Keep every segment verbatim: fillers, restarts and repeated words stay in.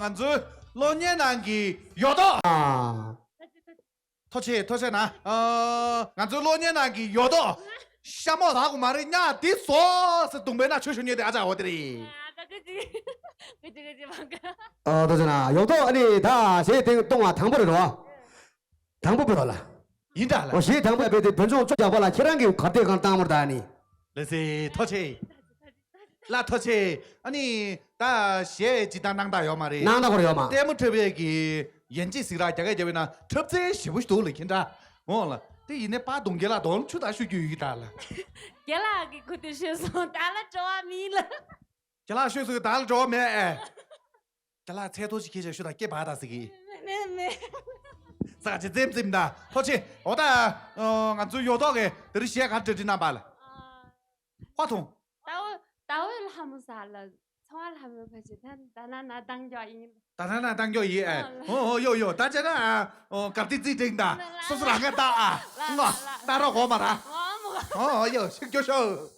ང་ཚོའི་གློག་བརྙན་ནང་གི་ཡོ་ཏོ། ཨ། ཐུགས་རྗེ་ཆེ། ཐུགས་རྗེ་ཆེ་གནང་། ཨ། ང་ཚོའི་གློག་བརྙན་ནང་གི་ཡོ་ཏོ། ཤ་མོག་ཟ་དགོས་མ་རེད། ཉལ་འདི་བཟོ་ཟེར་རྡུང་པའི་ན་ཆོས་ཞུ་ཉེ་དེ་ཨ་ཅག་འོ་དེ་རེད། ཨ། ད་ག་ཅིག་ག་ཅིག་ག་ཅིག་མ་ག་ཨ། ཐུགས་རྗེ་ཆེ་གནང་། ཡོ་ཏོ་ཨ་ནི་ད་གཞས་དེ་གཏོང་བ་དང་པོ་རེད་རོ། དང་པོ་བོད་ལ། ཡིན་ད་ལ། འོ་གཞས་དང་པོ་བོད་དེ་བོད་ལྗོངས་བཅོ་བརྒྱད་པ་ལ་ཁྱེད་རང་གི་གར་སྟེགས་སྒང་བཏང་མར་ད་ནི། ལགས་སེ། ཐུགས་རྗེ་ཆེ། ལགས་ཐུགས་རྗེ་ཆེ། ཨ་ནི་ད་གཞས་ཇི་ལྟར་གནང་ད་ཡོད་མ་རེད། གནང་ད་གོ་རེ་ཡོད་མ། ལྟད་མོ་འཁྲབ་པའི་གི་ཡན་ཆད་ཟིག་ར་རྒྱ་སྐད་རྒྱབ་པའི་ན་འཁྲབ་རྩལ་ཞེ་པོ་ཞིག་འདུག་ལ་ཁྱེད་འདྲ། འོང་ལ། དེ་ཡིན་ནས་པ་གདོང་རྒྱལ་ལ་གདོང་ཆུ་ད་ཤུ་རྒྱུ་ཡོད་ད་ལ། རྒན་ལགས་ཀྱི་གོ་དེ་ཤོད་སོང་ད་ལ་བྲོ་བ་མིན་ལ། རྒན་ལགས་ཤོད་སོང་ད་ལ་བྲོ་བ་མེད་ཨེ། རྒན་ལགས་ཚལ་ཐོ་ཅིག་ཁྱེར་བྱས་ཤོད་ད་སྐེ་བག་ད་ཟིག་གི། མེད་མེད། ས་ཅི་ཙེམ་ཙེམ་ད། ཐུགས་རྗེ་ཆེ། འོ་ད། ང་ཚོའི་ཡོ་ཏོག་གི་དེ་རིང་གཞས་ག་འབྲི་འབྲི་གནང་པ་ལ། ཨ། ཁ་ཐུང་། ད་འོ་ད་འོ་ལྷ་མོ་ཟ་ལ། ཚོང་བ་ལྷ་མོ་ཕ་ཆེ་ད་ད་ན་ན་དང་རྒྱ་ཡིན། ད་ན་ན་དང་རྒྱ་ཡིན་ཨེ། ཨོ་ཨོ་ཡོ་ཡོ་ད་ཅེ་ན། ཨོ་གབ་ཏི་ཙི་ཏིང་ད། སོ་སོ་རང་ངས་ད་ཨ། ང་ད་རོགས་གོ་མ་ར། ཨོ་ཡོ་ཤིག་རྒྱོ་ཤོ།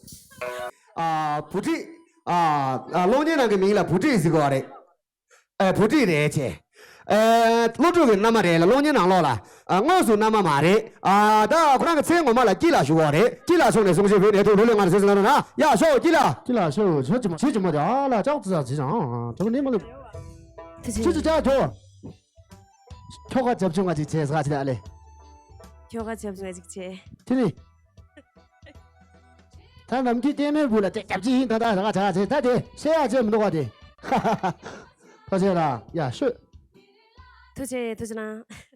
ཨ། བུ་ཁྲིད། ཨ། ཨ། གློག་བརྙན་ནང་གི་མིང་ལ་བུ་ཁྲིད་ཟེར་གོ་རེད། ཨ། བུ་ཁྲིད་རེད་ཅེ། ཨ། སློབ་ཕྲུག་གི་མནའ་མ་རེད་ལ། གློག་བརྙན་ནང་ལོགས་ལ། ཨ། དངོས་སུ་མནའ་མ་མ་རེད། ཨ། ད་ཁོ་རང་གི་མཚན་ངོ་མ་ལ་སྐྱིད་ལ་ཞུ་བ་རེད། སྐྱིད་ལ་ཕྱོགས་ནས་གསུང་བཤད་བོད་ནས་ཐུགས་ལྷོད་ལྷོད་ངར་བྱེད་ཟེར་ལ་ན། ཡ་ཤོག་སྐྱིད་ལ། སྐྱིད་ལ་ཤོག་ཆོས་ཅི་མ་ཆོས་ཅི་མ་དེ་ཨ་ལ་ཅག་ཙི་ཙ་ཙི་ཅང་དེ་ནི་མ་ལུས། ཐུགས་རྗེ་ཆེ། ཆོས་ཅི་ཅག་ཁྱོ། ཁྱོ་ག་རྒྱབ་ཆུང་ང་ཅིག་བྱས་ཟ་ཅི་ད་ཨ་ལེ། ཁྱོ་ག་རྒྱབ་ཆུང་ང་ཅིག་བྱས། དེ་ནི། ད་ནམ་རྒྱུན་ལྟད་མོའི་བུ་ལ་དེ་རྒྱབ་ཅི་ཡིན་ད་ད་ད་ག་ད་ད་དེ་བཤད་ཡ་བྱས་མི་འདུག་ག་དེ། ཧ་ཧ་ཧ། ཐུགས་རྗེ་ཆེ་ལ་ཡ་ཤོད། ཐུགས་རྗེ་ཆེ། ཐུགས་རྗེ་གནང་།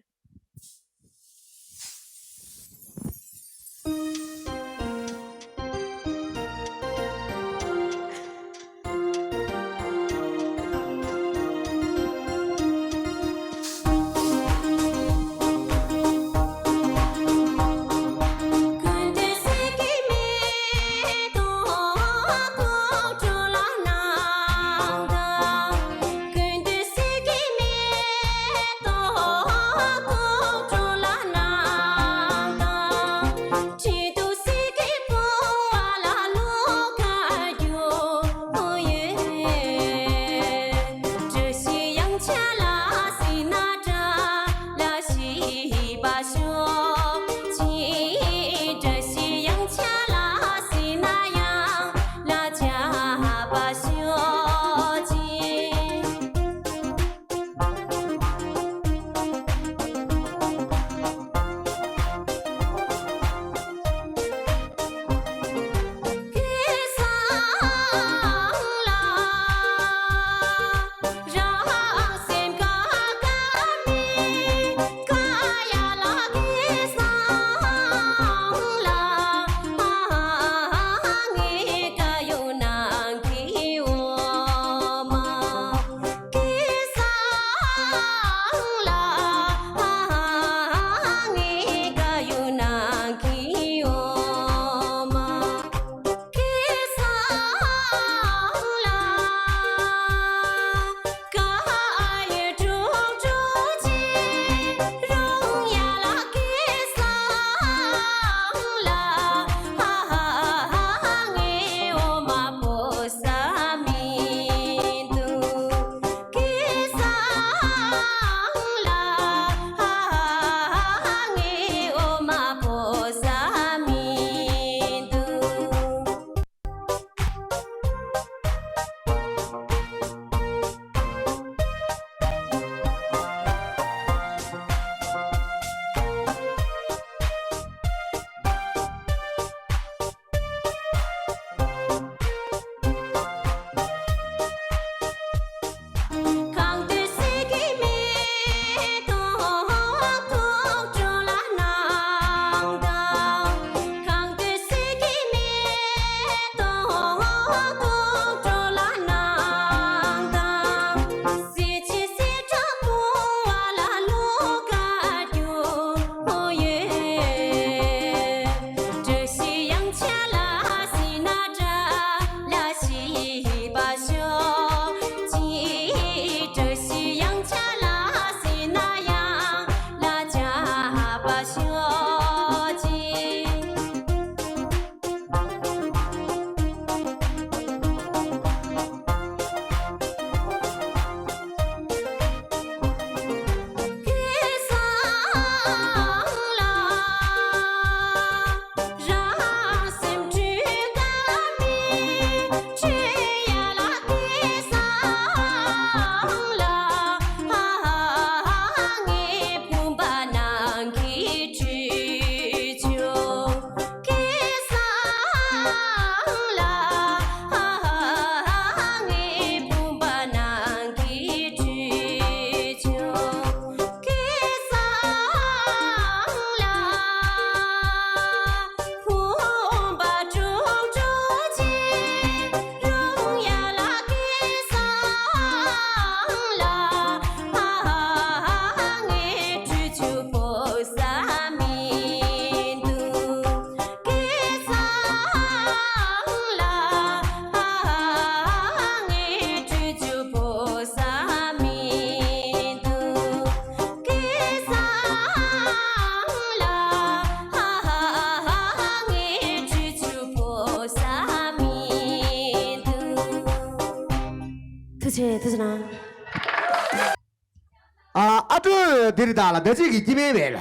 ཨ་ཨ་སྤྲོ་འདིར་བདག་ལ་ཟླ་གཅིག་གི་སྐྱེ་དམན་མེད་ལ།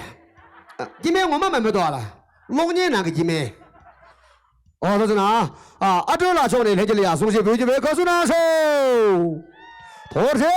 སྐྱེ་དམན་ངོ་མ་མ་མེད་དོ་ལ། གློག་བརྙན་ནང་གི་སྐྱེ་དམན། ཨོ་ཐུགས་རྗེ་གནང་། ཨ་ཨ་སྤྲོ་ལགས་ཕྱོགས་ནས་ལྷན་རྒྱས་ལ་ཡང་གསུང་བཤད་འབུལ་རྒྱུ་བའི་དགའ་བསུ་གནང་ཤོག་ཐུགས་རྗེ་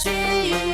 ཆེ།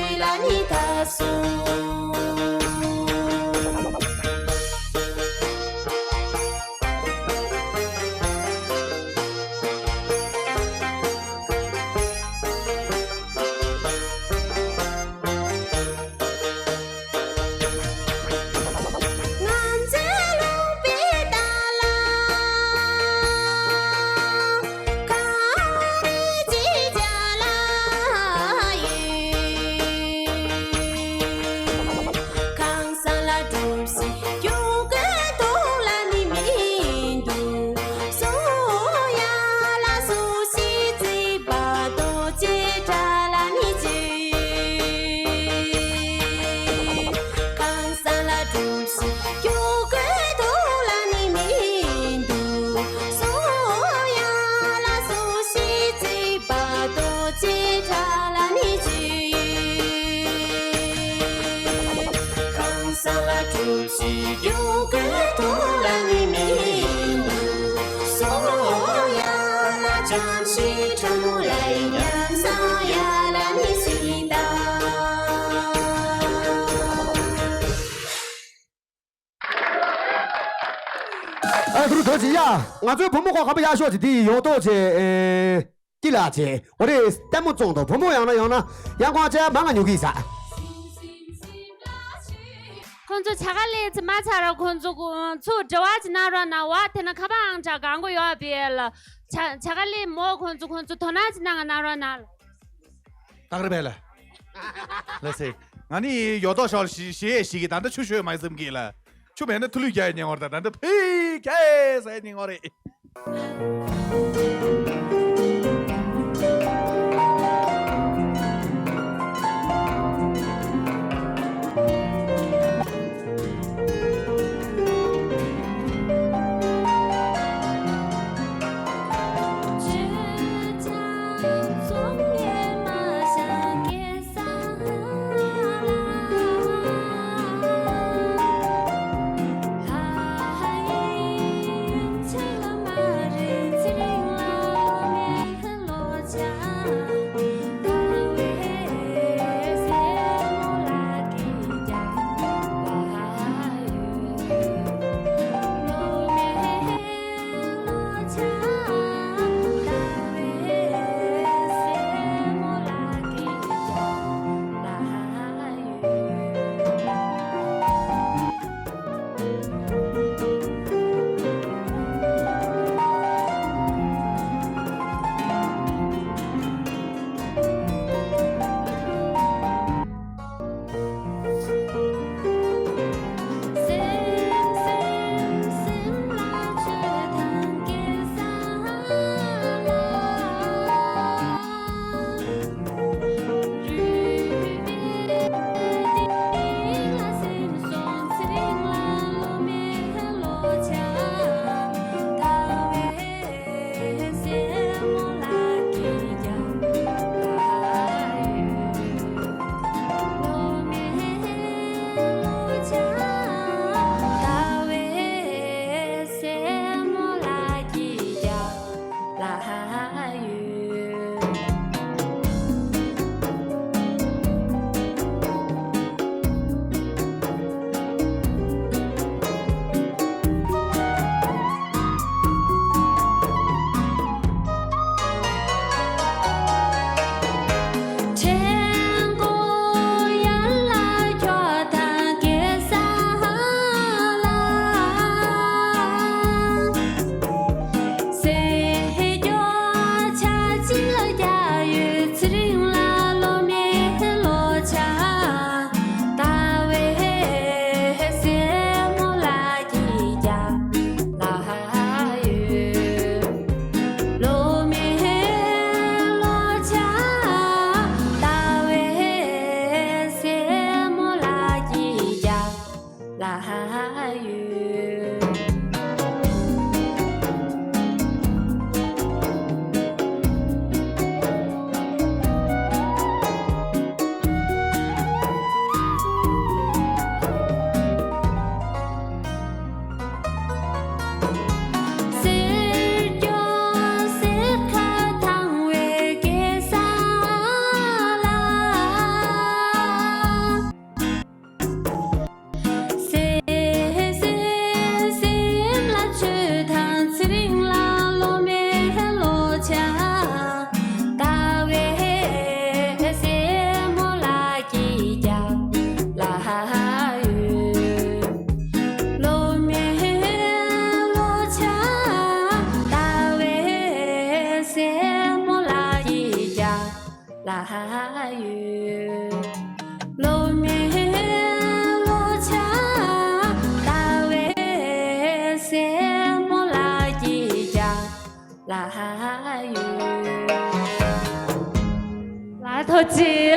ཨ་ཐུགས་རྗེ་ཆེ་ཡ། ང་ཚོའི་བུ་མོ་ཁོག་གམ་པ་ཡག་ཤོས་ཅིག་འདི་ཡོད་དོ་ཅེས། ཨེ། ཅི་ལ་ཅེས། འོ་རེད། ལྟད་མོ་བཙོང་དོ། བུ་མོ་ཡང་ན་ཡང་ན་ཡང་ཁོང་ཅག་མང་ང་ཉོ་གི་ས། ཁོང་ཚོ་བྱ་དགའ་ལེན་ཚེ་མ་ཚར་ར་ཁོང་ཚོ་ཚུར་འབྲེལ་བ་ཅིག་གནང་རོགས་གནང་བ། དེ་ན་ཁ་པར་ཨང་གྲངས་གང་དགོས་ཡོད་པས་ལ། བྱ་བྱ་དགའ་ལེན་མོ་ཁོང་ཚོ་ཁོང་ཚོ་དོ་སྣང་ཅིག་གནང་གནང་རོགས་གནང་ལ། ད་ག་རེ་བས་ལ། ལགས་སེ། ང་ནི་ཡོད་དོ་ཞོར་ཞི་ཞི་ཡས་ཞིག་གི་ད་ལྟ་ཆུ་ཤོད་མ་ཟིན་གི་ལ། ཆུ་མེད་ན་ཐུ་ལུད་རྒྱག་ཉེ་བར་ད་ད་ལྟ་ཕི་ཁེ་ཟ་ཉེ་བར་རེད། ལ་ཡོད། གསེར་སྐྱོ་གསེར་ཁ་དྭངས་བའི་གེ་སར་ལ། སེམས་སེམས་སེམས་ལ་ཆོས་དང་ཚེ་རིང་ལ་བློ་མེད་བློ་ཆགས་ལྟ་བའི་སེར་མོ་ལ་སྐྱིད་རྒྱག་ལ་ཡོད། བློ་མེད་བློ་ཆགས་ལྟ་བའི་སེར་མོ་ལ་སྐྱིད་རྒྱག་ལ་ཡོད། བློ་མེད་བློ་ཆགས་ལྟ་བའི་སེར་མོ་ལ་སྐྱིད་རྒྱག་ལ་ཡོད། ལ་ཐོག་ཅིག